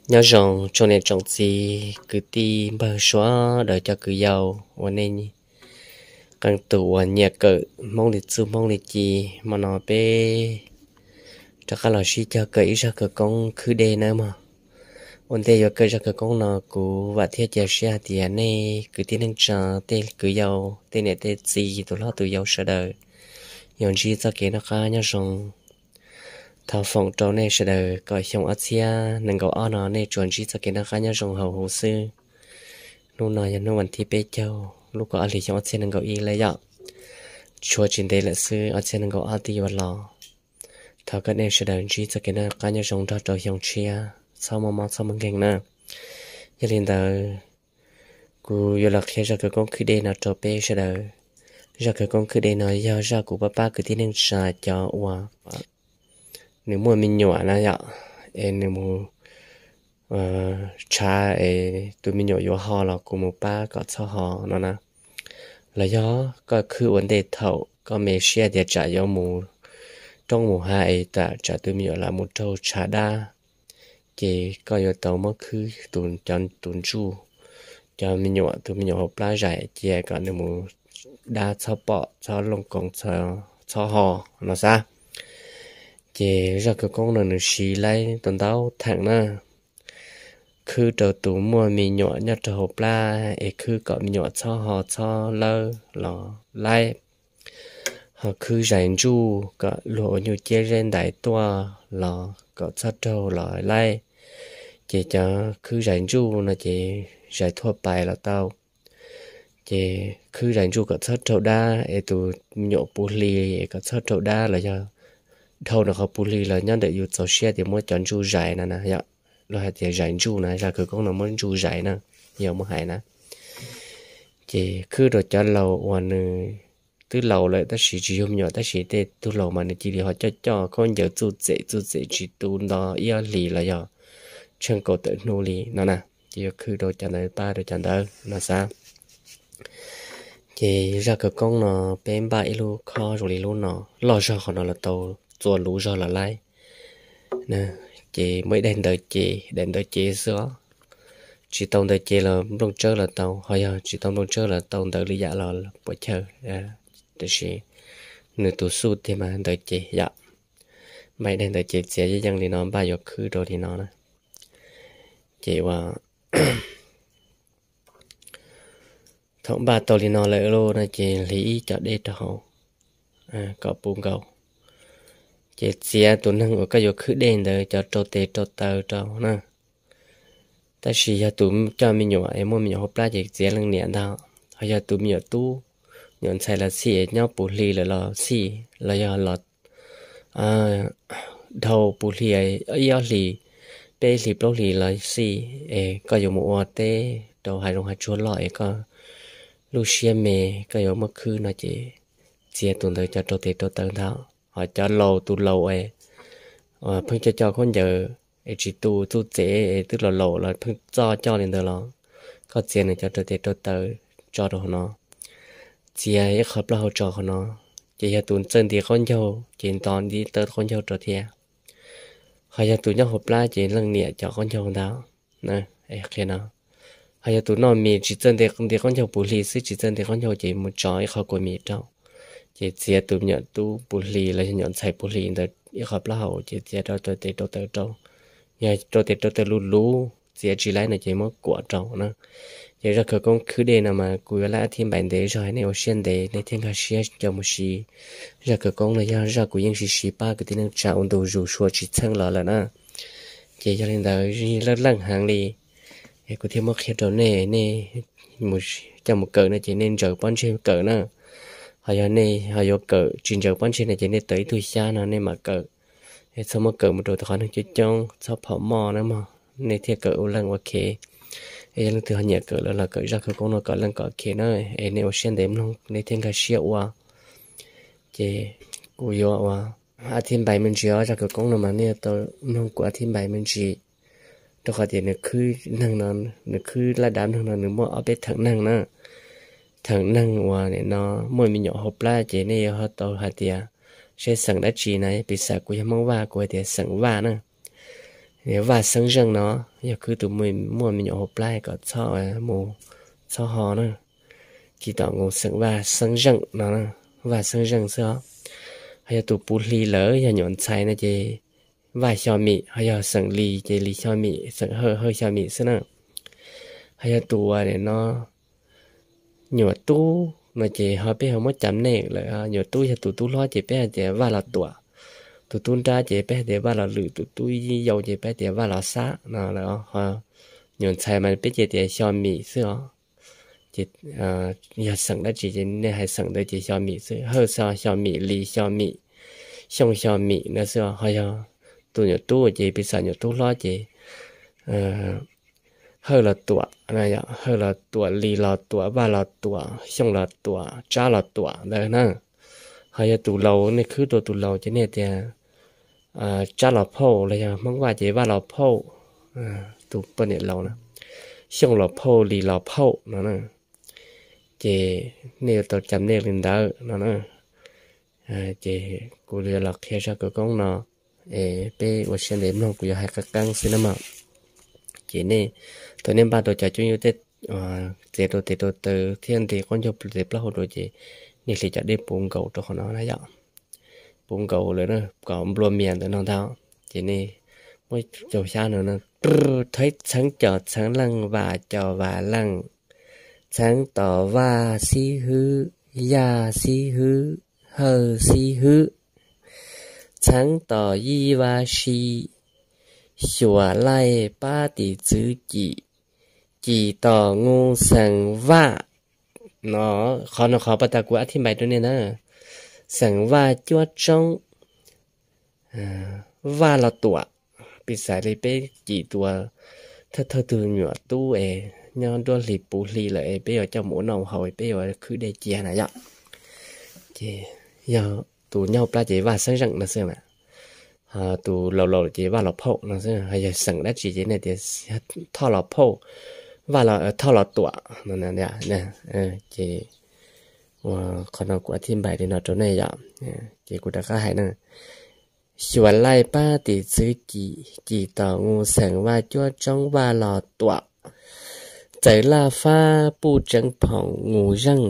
Nyob zoo tsoom niam tsoom txiv kwv tij npawg suav daws cov kwv yau uas nej qee tus uas nyiam kawm Hmoob li txuj Hmoob li ci. Hmo no peb rov qab los sib cog kawm ib zaj khawv koob khwb dej nawb mog. Ua ntej yuav kawm zaj khawv koob no kuv vam thiab cia siab hais tias nej kwv tij neej tsa tej kwv yau tej niam tej txiv tus hlob tus yau sawv daws yuav ntsib txoj kev noj qab nyob zoo. Thov foom rau nej sawv daws kom xyoo ob txhiab nees nkaum ob no nej tsuas ntsib txoj kev noj qab nyob zoo hauv huv xwb. Hnub no yog hnub vas thib peb caug lub kaum ob hlis xyoo ob txhiab nees nkaum ib lawm yom. Tshuav tsis ntev lawm xwb ob txhiab nees nkaum ob twb yuav los. Thov kom nej sawv daws ntsib txoj kev noj qab nyob zoo nrog rau xyoo tshiab txhob muaj mob txhob muaj nkeeg na. Yog li ntawd, kuv yuav los qhia zaj khawv koob khwb dej no rau peb sawv daws. Zaj khawv koob khwb dej no yog zaj kuv pab pab kwv tij neej tsa cov uas nws muaj me nyuam na yom, es nws mus tshav es tus me nyuam yuav ho los kuv mus pab kom txhob ho no na. Los yog koj khwb ua ntej thaum koj me siab tias tsam yuav mus roob mus hav es tam tsam tus me nyuam lam mus raug tshav dab, ces koj yuav tau muab khwb tus, cov tus ntsuj, cov me nyuam, tus me nyuam hauv plab zais cia kom nws mus dab txhob pom txhob looj koov txhob ho no xav. Ces zaj khawv koob no nws siv laib tau ntau theem na. Khwb rau tus muaj me nyuam nyob rau hauv plab es khwb kom me nyuam txhob ho txhob lawb los laib. Ho khwb zais ntsuj kom luag ua nyuj ciab zeb ntais tuaj los kom txhob raug los laib. Ces cov khwb zais ntsuj no ces zais thuaj pais los tau. Ces khwb zais ntsuj kom txhob raug dab es tus me nyuam puv hli es kom txhob raug dab los yog dhau nws qhov puv hli los nyob ntawm yus txaus siab tias muab cov ntsuj zais no na yom. Luag hais tias zais ntsuj na, zaj khawv koob no muab ntsuj zais na, yog muab hais na. Ces khwb rau cov laus uas nws twb laus lawm tab sis tsis yug me nyuam tab sis tej tug laus mas nws cia li ho coj coj khaub ncaws txuj txem txuj txem tsis tu nto ib ob hlis los yog tsheej kaum tawm hnub li no na. Ces yuav khwb rau cov ntawd pab rau cov ntawd no xav. Ces zaj khawv koob no peb npaj ib lub khob zoo li lub no, loj zog qhov no los tau, txua luv zog los laib. Ces muaj ib daim ntawv ces, daim ntawv ces xwb os. Tsis tau ntawv ces los nplooj tsawb los tau, ho yog tsis tau nplooj tsawb los tau ntawv li yam los puas chawj. Tiam sis nws tus xuj tiag mas ntawv ces yom. Npaj ib daim ntawv ces txiav yeej yeej li no, npaj yuav khwb rau li no na. Ces ua thaum npaj tau li no lawm lauj no ces hliv ib co dej rau hauv kom puv nkaus. Ces txiav tus neeg uas koj yuav khwb dej ntawd cov rau tes rau taw rau na. Tab sis yog tus coj me nyuam es muaj me nyuam hauv plab ces txiav leej niam ntag. Ho yog tus me nyuam tub, nyuam ntxhais los xij es nyob puv hli lawm los xij, los yog los dhau puv hli ib ob hlis, peb hlis plaub hlis los xij, es koj yuav mus ua teb rau hav zoov hav tsuag loj es koj lub siab me, koj yuav muab khwb no ces txiav tus ntawd cov rau tes rau taw ntag. Ho cov laus, tus laus es pheej coj coj khaub ncaws es tsis tu txuj txem es twb laus laus los pheej txoj coj li ntawd los koj txiav nws cov rau tes rau taw tso rau hauv no, txiav ib qho plaub hau tso qhov no. Ces yog tus txawj nti qaub ncaug ces nto nti taw qaub ncaug rau thiab. Ho yog tus nyob hauv plab ces leej niam cov qaub ncaug ntag. Qhia no, ho yog tus noj mis tsis txawj nti qaub ncaug puv hli xwb, tsis txawj nti qaub ncaug ces mus tso ib qho kua mis rau. Ces txiav tus me nyuam tub puv hli los yog nyuam ntxhais puv hli ntawd ib qho plaub hau ces txiav rau tes rau taw rau. Yog rau tes rau taw luv luv txiav tsis laib no ces muab kuam rau na. Ces zaj khawv koob khwb dej no mas kuv yuav laib ob thib npaim ntev zog, nej ua siab ntev nej thiaj nkag siab coj mus siv. Zaj khawv koob no yog zaj kuv yeej siv siv pab kwv tij neej tsa ua ntu zus suav tsis txheej los lawm na. Ces yog li ntawd leej leej heev li, es kuv thiaj muab qhia rau nej, nej coj mus kawm no ces nej ntsaws pob ntseg kawm na. Ho yog nej ho yuav kawm tsis ntsaws pob ntseg no ces nej tawm ib tug xyab no nej mam kawm. Es txhob muab kawm mus rau qhov neeg coob coob, txhob phom moj na mog, nej thiaj kawm ua leej ua khev. Es yog leej twg ho nyiam kawm lawm los kawm zaj khawv koob no kom leej kom khev na. Es nej ua siab ntev mloog nej thiaj nkag siab ua. Ces kuv yuav ua ob thib npaim me ntsis os, zaj khawv koob no mas nej yuav tau mloog kuv ob thib npaim me ntsis. Rau qhov tias nws khwb neeg no, nws khwb laj dab neeg no nws muaj ob peb theem neeg na. Theem neeg uas nim no muaj me nyuam hauv plab ces nej yuav ho tau hais tias seb xeem dab tsi na, piv xam kuv yog Hmoob Vaj kuv hais tias xeem Vaj na. Vaj Xeeb Zeej no, yog khwb tus muaj me nyuam hauv plab kom txhob mus, txhob ho na. Ci Tom Nkus xeem Vaj Xeeb Zeej no, Vaj Xeeb Zeej xwb os. Ho yog tus puv hli lawm yog nyuam ntxhais no ces Vaj Xyo Mim, ho yog xeem Lis ces Lis Xyo Mim, xeem Hawj Hawj Xyo Mim xwb na. Ho yog tus uas no nyuam tub no ces ho peb ho muab cam nej lawm, nyuam tub yog tus tub hlob ces peb hais tias Vaj Los Tuam, tus tub nrab ces peb hais tias Vaj Los Lwm, tus tub yau ces peb hais tias Vaj Los Xab no lawm. Ho nyuam ntxhais mas peb cia tias Xyo Mim xwb os. Ces yog xeem dab tsi ces nej hais xeem ntawd ces Xyo Mim xwb, Hawj Xyo, Xyo Mim, Lis Xyo Mim, Xyooj Xyo Mim no xwb. Ho yog tus nyuam tub ces piv xam nyuam tub hlob ces Hawj Los Tuam, Hawj Los Tuam, Lis Los Tuam, Vaj Los Tuam, Xyooj Los Tuam, Tsab Los Tuam ntawd na. Ho yog tus laus, nej khwb rau tus laus ces nej tias Tsab Los Phauj, los yog Hmoob Vaj ces Vaj Los Phauj, tus poj niam laus na, Xyooj Los Phauj, Lis Los Phauj no na. Ces nej yuav tau cam nej li ntawd no na. Ces kuv yuav los qhia zaj khawv koob no es peb ua siab ntev mloog, kuv yuav hais qeeb qeeb xwb na mog. Ces nej, thaum nej npaj rau cov cuab yub tej, txiav rau tes rau taw thiab nti qaub ncaug tes plaub hau rau ces nej hliv cov dej puv nkaus rau qhov no na yom. Puv nkaus lawm kom nplua mias ntawm no ntag. Ces nej muab cau xyab no, Thaiv txheev cos txheev leej vas cos vas leej, txheev tos vaj xib hwb, yaj xib hwb, hawj xib hwb, txheev tos yij vaj si, xyuas laij pab tim txwv cim, cim tos ngu xeem vaj. No, qhov no qhov pas tas kuv ab thib npais rau nej na. Xeem Vaj Cuab Tsoob, Vaj Los Tuam, piv xam li peb cim tus thawj thawj tug nyuam tub es nyob nruab hlis puv hli lawm es peb yuav coj mus ua noj haus, peb yuav khwb dej cia na yom. Ces yog tus nyob hauv plab ces Vaj Xeeb Zeej no xwb mas, ho tus laus laus ces Vaj Los Phauj no xwb. Ho yog xeem dab tsi ces nej tias Thoj Los Phauj, Vaj Los, Thoj Los Tuam no. Ces ua qhov no kuv ab thib npais li no rau nej yom. Ces kuv rov qab hais na. Xyuas laij pab tim txwv cim, cim tos ngu xeem Vaj Cuab Tsoob Vaj Los Tuam, txawm laj fab puj tseev phoom ngu zeej,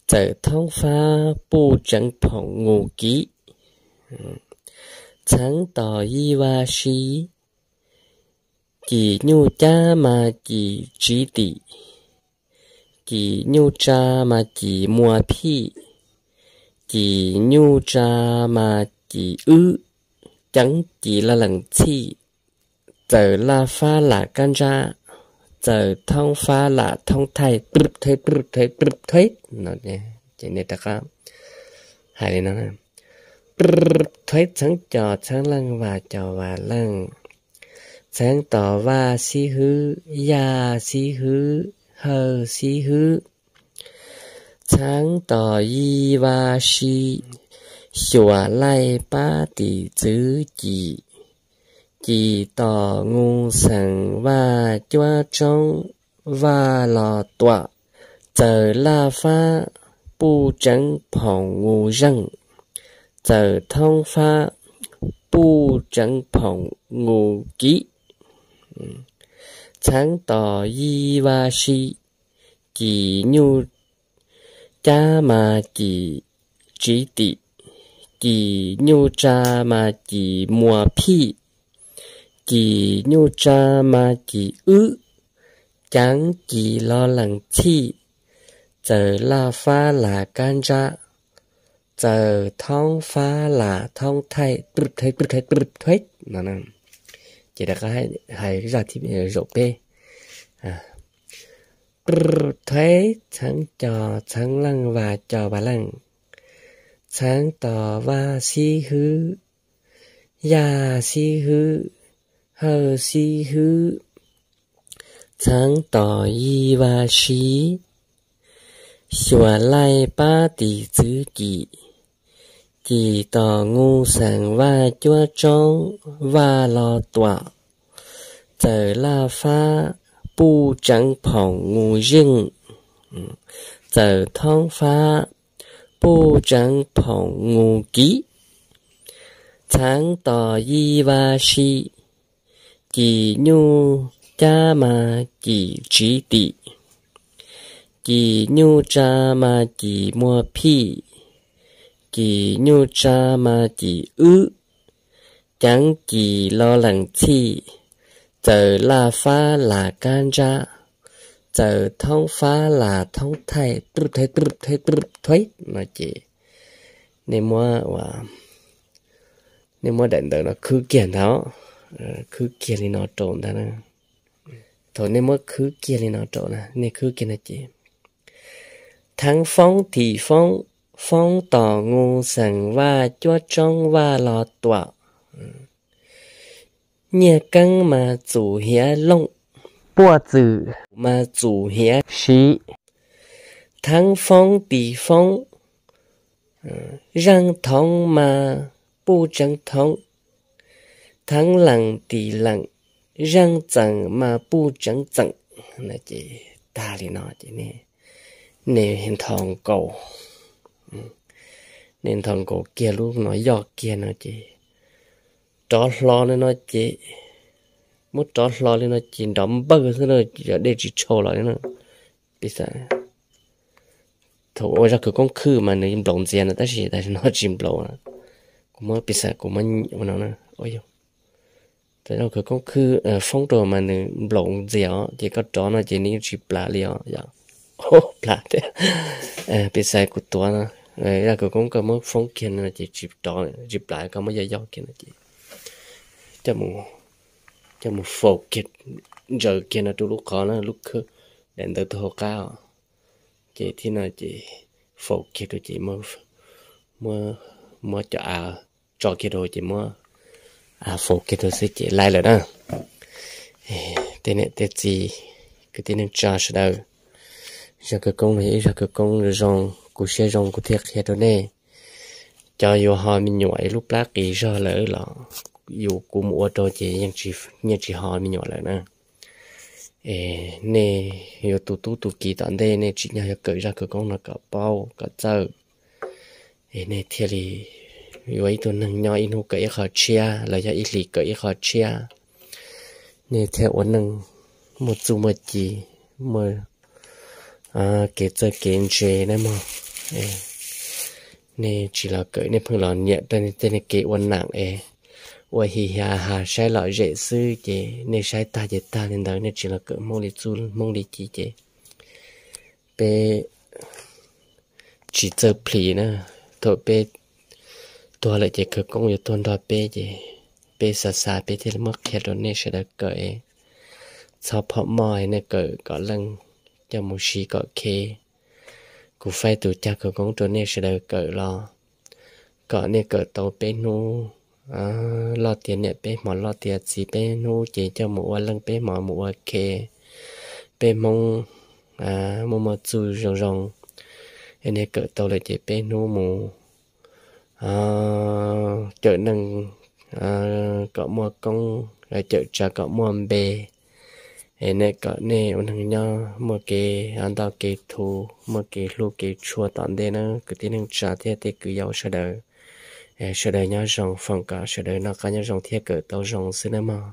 txawm thoob fab puj tseev phoom ngu kiv, txheev tos yij vaj si, cim nyuj cab mas cim tsiv tim, cim nyuj tsa mas cim muas phij, cim nyuj tsa mas cim wb, ceev cim laj lees txhij, txawm laj fab lam kab ntsab, txawm thoob fab lam thoob thaij, rwb thaib rwb thaib rwb thaib no. Ces nej rov qab hais li no, Thaiv txheev cos txheev leej vas cos vas leej, txheev tos vaj xib hwb, yaj xib hwb, hawj xib hwb, txheev tos yij vaj si, xyuas laij pab tim txwv cim, cim tos ngu xeem Vaj Cuab Tsoob Vaj Los Tuam, txawm laj fab puj tseev phoom ngu zeej, txawm thoob fab puj tseev phoom ngu kiv, txheev tos yij vaj si, cim nyuj cab mas cim tsiv tim, cim nyuj tsa mas cim muas phij, cim nyuj tsa mas cim wb, ceev cim laj lees txhij, txawm laj fab lam kab ntsab, txawm thoob fab lam thoob thaij, rwb thaib rwb thaib rwb thaib no. Ces rov qab hais zaj thib zaum peb, Thaiv txheev cos txheev leej vas cos vas leej, txheev tos vaj xib hwb, yaj xib hwb, hawj xib hwb, txheev tos yij vaj si, xyuas laij pab tim txwv cim, cim tos ngu xeem Vaj Cuab Tsoob Vaj Los Tuam, txawm laj fab puj tseev phoom ngu zeej, txawm thoob fab puj tseev phoom ngu kiv, txheev tos yij vaj si, Cim nyuj cab mas cim tsiv tim, cim nyuj tsa mas cim muag phij, cim nyuj tsa mas cim wb, ceev cim lo lees txhij, txawm laj fab las kab ntsab, txawm thoob fab las thoob thaij, thuaib no ces nej muab ua, nej muab daim ntawv no khwb kiag ntag, khwb kiag li no rau ntag na. Thaum nej muab khwb kiag li no rau na, nej khwb kiag no ces, theeb foob tim foob, foob tom ngu xeem vaj cuab tsoob vaj los tuam, nyiaj keeb mas txum hiav looj, puaj txwm mas txum hiav siv, theeb foob tim foob, zeej thoov mas puj tseev thoov, theeb lees tim lees, zeej txeem mas puj tseev txeem. Ces tag li no ces nej nthos nkaus, nej nthos nkaus kiag lub no yoj kiag no ces rov hlo li no ces, muab rov hlo li no ces nrov npawj xwb na, yog dej tsis tshau los li na. Piv xam thaum ua zaj khawv koob khwb mas nws nplaum ntxias no tab sis tam sim no tsis nplaum. Kuv muab piv xam kuv muab ua no na, thaum zaj khawv koob khwb foob rau mas nws nplaum ntxias os, ces koj rov no ces nws yeej tsis plam li os yom. Plam thiab. Piv xam kuv tuav no, zaj khawv koob koj muab foob kiag no ces tsis rov tsis plam, koj muab yoj yoj kiag no ces coj mus faus kiag, ntsaws kiag no rau lub qhov na, lub khwb daim ntawv tau hauv qab os. Ces thiab no ces faus kiag rau ces muab, muab cov av tso kiag rau ces muab av faus kiag rau xwb ces laib lawm na. Tej niam tej txiv kwv tij neej tsa sawv daws, zaj khawv koob no yog ib zaj khawv koob zoo, kuv siab zoo kuv thiaj qhia rau nej. Cov yuav ho me nyuam es lub plab qis zog lawm los yus kuv mus ua rau ces yeej tsis ho me nyuam lawm na. Es nej yuav tu tub tu kiv tom ntej nej tsim nyog yuav kawm zaj khawv koob no kom paub kom txawj, es nej thiaj li yuav ib tug neeg nyob ib hnub kawm ib qho tshiab los yog ib hlis kawm ib qho tshiab. Nej thiaj ua neej muaj txuj muaj ci, muaj kev txawj kev ntse na mog. Nej tsis los kawm nej pheej los nyiam tej kev ua nam es ua hi ha has saib lom zem xwb ces nej saib tag ces tag li ntawd, nej tsis los kawm Hmoob li txuj Hmoob li ci ces peb tsis txawj plhis na. Thaum peb tuag lawm ces khawv koob yuav tuag nrog peb ces peb xav xav peb thiaj li muab qhia rau nej sawv daws kawm. Txhob phom moj, nej kawm kom leej, coj mus siv kom khev. Kuv faib tus cag khawv koob rau nej sawv daws kawm los kom nej kawm tau peb hnub loj tiav niam peb hmo loj tiav txiv peb hnub ces coj mus ua leej peb hmo mus ua khev. Peb Hmoob muaj muaj txuj zoo zoo, nej kawm tau lawm ces peb hnub mus cawm neej kom muaj koob, cawm tsav kom muaj npe. Es nej kom nej ua neeg nyob muaj kev ntau kev thuv, muaj kev hlub kev tshua tom ntej na kwv tij neej tsa thiab tej kwv yau sawv daws. Sawv daws nyob zoo, foom kom sawv daws noj qab nyob zoo thiab kawm tau zoo xwb nawb mog.